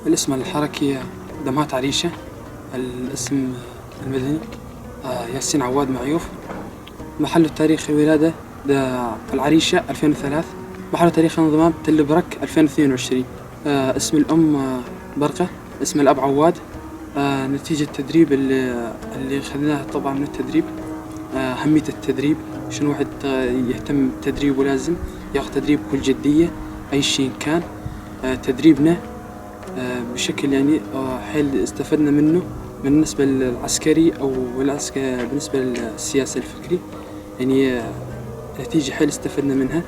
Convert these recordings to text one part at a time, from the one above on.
الاسم الحركي دمهات عريشة. الاسم المدني ياسين عواد معيوف. محل التاريخ الولادة في العريشة 2003. محل تاريخ الانضمام تل برك 2022. اسم الأم برقة. اسم الأب عواد. نتيجة التدريب اللي خذناه طبعا من التدريب. أهمية التدريب، شنو واحد يهتم بالتدريب ولازم ياخذ تدريب بكل جدية أي شيء كان. تدريبنا بشكل يعني حيل استفدنا منه بالنسبة للعسكري أو بالنسبة للسياسة الفكري، يعني نتيجة حيل استفدنا منها.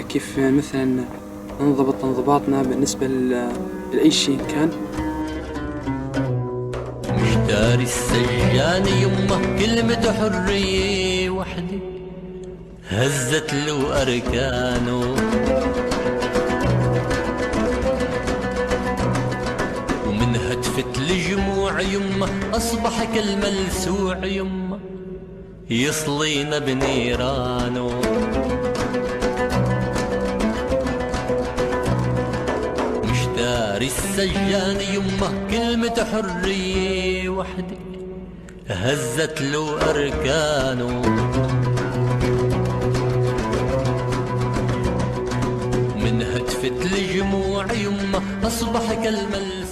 كيف مثلا ننضبط انضباطنا بالنسبة لأي شيء كان. مش داري السجان يمه كلمة حرية وحدة هزت له أركانه، ومن هتفت لجموع يمه أصبح كالملسوع يمه يصلينا بنيرانه. مش داري السجان يمه كلمة حرية وحدة هزت له أركانه، من هتفت لجموع يمه أصبح كالملسوع